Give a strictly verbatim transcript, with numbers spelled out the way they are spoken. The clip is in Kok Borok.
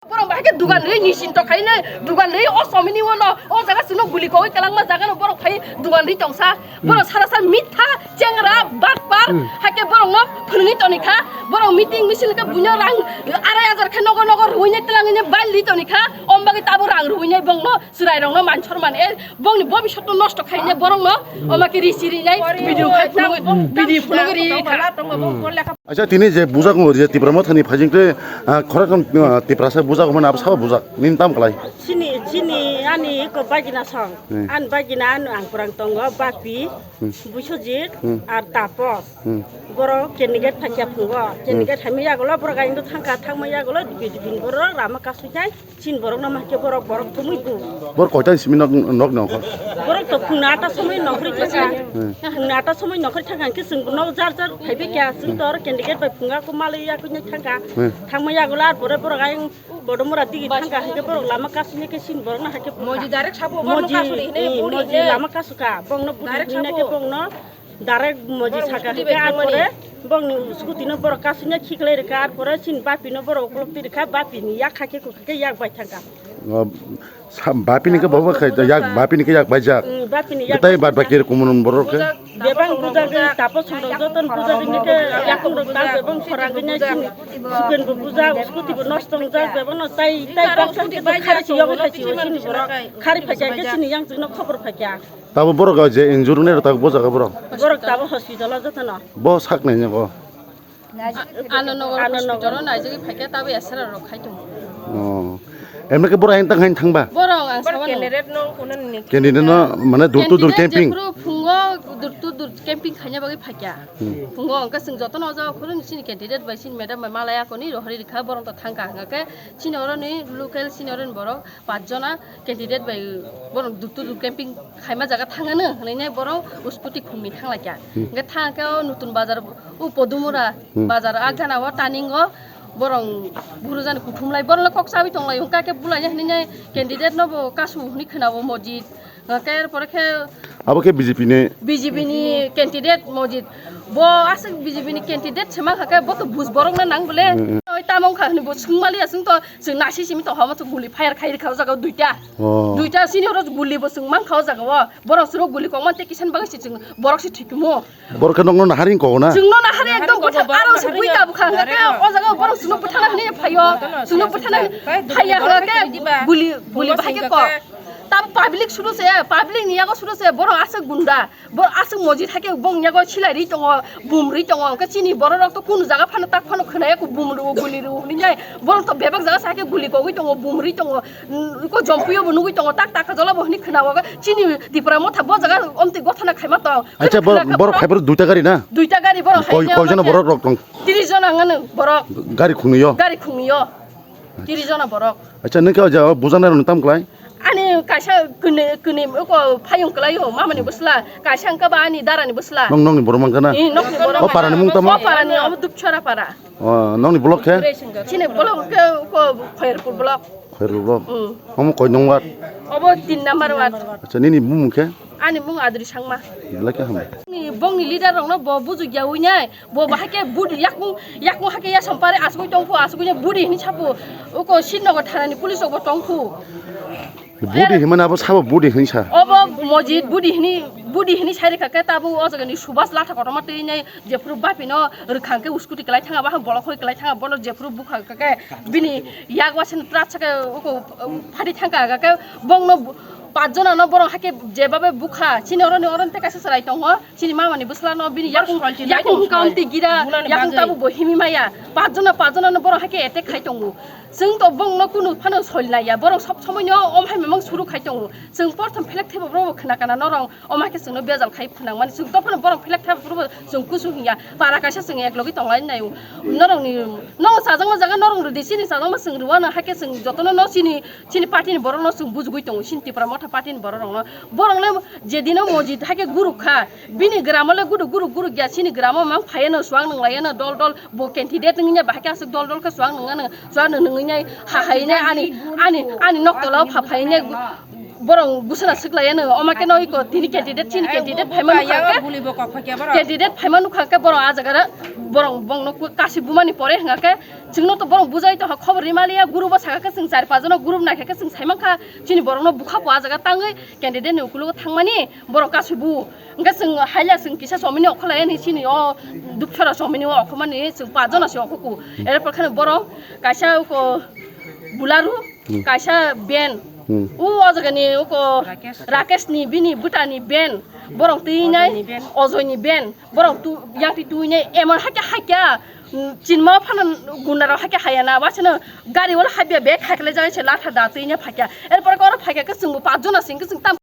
Borok bahai khe dugan rwi nisin to khainai, dugan rwi o somini ulo o jaga chwngno guli kogwi kwlangma jaga no borok phai dugan rwi tongsa. Borok sara sa mitha chengra batpar, hai khe borok no phwrwngwi toni kha. Borok meeting misil khe buino rang arai hajar khe nogo nogo rwinai twlangwi bali toni kha. Om bagwi tabo rang rwinai bongno chwrai rokno man sorman e bongni bobisotno nosto khainai borokno oma khe risi rinai video khai phunugwi video phunugwi ri kha. Acha tini je bujak mo je Tipra Mothani phajing te, ah, khorokam, ah, Tiprasa bujak mo na sabo bujak nin tam kalai. Chini chini ani ko bagina song. Hmm. An bagina an ang kurang tongo bapi, hmm, Buisojit, hmm, ar Tapos. Hmm. Borok candidate phakya phungo. Hmm. Candidate hamya yagulo borok aing thangka thangma yagulo dibin dibin borok rama kasujai. Chin borok no mahke borok borok thumui bu. Borok koita simi nok nok nongkho. Borok to phungna ata somoi nongkhri thangka. Hmm. Phungna ata somoi nongkhri thangka ke chwng nok jar jar phaibe kya chwng to oro candidate bai phunga ko malai ya kunya thangka. Hmm. Thangma ya gola pore borok ayung bodomura digi thangka hake borok lama kasuni ke chin borok no hake phunga. Moji direct sabo borok no kasuni hine buri hine. Moji lama kasuka bong no buri hine ke bong no. Direct moji saka hwnkhe ar pore bongni scooty no borok kasungya khiklai rwkha, ar pore chini bapi no borok ukulok twi rwkha, bapi ni yak hakhe kukha khe yak bai thangkha. O, sa-, bapi ni khe bobo khai yak, bapi ni khe yak bai jak. Mm, bapi ni yak bai jak. Tei bad baki kumun borok khe? Bebang bujak, tapo sundok joton bujak, ini khe yakung rok tang bebang khorang khe nyai chini suken bo bujak, scooty bo nosto wngjak, bebang no tai, tai baksa khe khari si yogo khai si o chini borok, khari phaikha khe chini yang chwngno khobor phaikha. Tabo borok je injury nai rok tabo bo jaga borok. Borok tabo hospital o jotono. Bo sak nai nyago. Ananagar hospital o naijagwi phaikha tabo S R R rok khai tongo. Oh. Emne ke borok ayang tang hain thangba. Borok ang sabano. Candidate no, candidate no mane door to door camping. Jephuru phungo door to door camping khaina bagwi phaikha. Hmm. Phungo angka chwng jotono o jaga khoro chini candidate bai chini madam bai malaya koni rohori rikha borok to thangka hangke chini oroni local chini oroni borok pach jona candidate bai borok door to door camping khaima jaga thangano hwnwi borok scooty khungni thanglaikha. Hmm. Hwnkhe thangkhe o Nutun Bazar o Podumura, hmm, bazar a gana o turning o borok gurujani kuthumlai borok kok chawi tonglai hwnkhe khe bulaina hwnwi candidate no bo kasu hwnwi khwna o mojit. Hwnkhe er pore khe abo khe B J P ni. B J P ni candidate mojit. Bo aswk B J P ni candidate se mankha khe bo to buj borok na nang bole. Hmm, hmm. Oi tamo wngkha hwnwi bo swngmaliya chwng to chwng nasi simi tongkha omo chwng guli fire khai rwkha o jaga o duita. Oh. Duita sini oro guli bo chwng mankha o jaga o. Borok chwro guli kokma tei kisan bagwi se chwng borok se thwikhumo. Borok khe nokno nahari wngkha na? Chwng no nahari ekdom bwtha aro se bui ta bwkha hwnkhe o jaga o borok chwngno bwthana hwnwi phaio. Chwngno bwthana phaiya hwnkhe guli guli bahai khe kok. Tam public suru se public ni yago suru se borok aswk gunda. Bo aswk mojit hai khe bong yago silai ri tongo, bum ri tongo, hwnkhe chini borok rok to kunu jaga phano tak phano khwnaya kho bum rw guli rw hwnwi nai. Borok to bebak jaga se hai khe guli kogwi tongo, bum ri tongo, ko jompuyo bo nugwi tongo, tak tak kajala bo hwnwi khwna o chini Tipra Motha bo jaga omtwi gothana khaima tong. Acha, borok, borok hai borok duita gari na? Duita gari borok hai koi jona borok rok tong? Tris jona ngano borok. Gari khungni yo? Gari khungni yo. Tris jona borok. Acha, nokhe o jaga bujaknai rok tam klai? Ani kaisa kwnwi, kwnwi ko phayung kwlaio, mamani bwsla, kaisa wngkha ba ani darani bwsla. Nong, nongni borok mankha na? Ee, nokni borok. O parani mung tamo? O parani, obo Dupchara para. O, nongni block khe? Chini block khe ko Khairpur block. Khairpur block. Mm. Omo koi nong ward? Obo tin number ward. Acha, nini bumung khe? Ani mung Adri Sangma. Belai khe hambai. Ni bongni leader rokno bo bujukya uinai. Bo bahai khe budi yakung, yakung hai khe yasampari asugwi tongkhu, asugwino budi hinwi saphu. Uko Srinagar thanani police rokbo tongkhu. Budi hinmani abo sabo budi hinwi sa. Obo mojit budi hinwi, budi hinwi sai rwkha khe tabuk o jagani Subhas latha kotorma twinai jephuru bapino rwkhang khe uskuti kwlai thanga, bahai bolok hoi kwlai thanga, bono jephuru bukha khe bini yak wasani trat sakhe uko phadi thangkha khe bongno pach jonano borok hai khe jebabe bukha. Chini oroni oroni tei kaisa chwrai tongo. Chini mamani bwsla no bini yakung, yakung kaunti gira, yakung tabuk bo himi maya. Pach jona, pach jona no borok hai khe attack khai tongo. Chwng to bongno kunu phano sol naiya. Borok sob somoi no om hai mamang suru khai tongo. Chwng porthom phelek thebo borok khna kana norong. Om hai khe chwngno bejal khai phwnang mani. Chwng to phano borok phelek thebo borok chwng kusu hinya. Para kaisa chwng ek logi tonglai nai. Norok ni, no chajakma jaga norok rwdi chini chajakma chwng rwwa no hai khe chwng jotono no chini Chini party ni borok no chwng bujugwi tongo, chini Tipra Motha party ni borok rok no. Borok le je dino mojit hai khe guruk kha, bini gramo le guruk, guruk, guruk ya, chini gramo mang phaiya no, chuang nung laiya no, dol, dol, bo candidate wngya, bahai khe aswk dol, dol khe chuang nung ano, chuang nung nungwi nai, ha hai nai, ani, ani, ani nok tola o pha phai nai. borok gusana siklai ano, oma khe no iko tini candidate, chini candidate phaima nukha khe, candidate phaima nukha khe borok a jaga borok bongno kasi bumani pore hwnga khe, chwngno to borok bujai tongkha, khobor rimaliya, group o saka khe chwng char panch jono group naikha khe chwng saimankha, chini borokno bukha po a jaga tangwi candidate ni ukulogo thangmani borok kasi bu. Hwnkhe chwng haila chwng kisa chomini okholai ani chini o dupchara chomini o okhomani chwng panch jona se okhoku. Erpor kheno borok kaisa uko bularu, Hmm. kaisa ben. Hmm. U o jagani uko Rakesh. Rakesh ni bini bwtani ben. Borok twi nai Ojoy ni ben. Ojoy ni ben. Borok tu yang ti twi nai emon hakya hakya. Hmm, chinma phano gunda rok hakya haya na. Wasano gari wala habya bag hakle jai se latha da twi nai phakya. Erpor koro phakya ke chwng panch jona sing ke chwng tam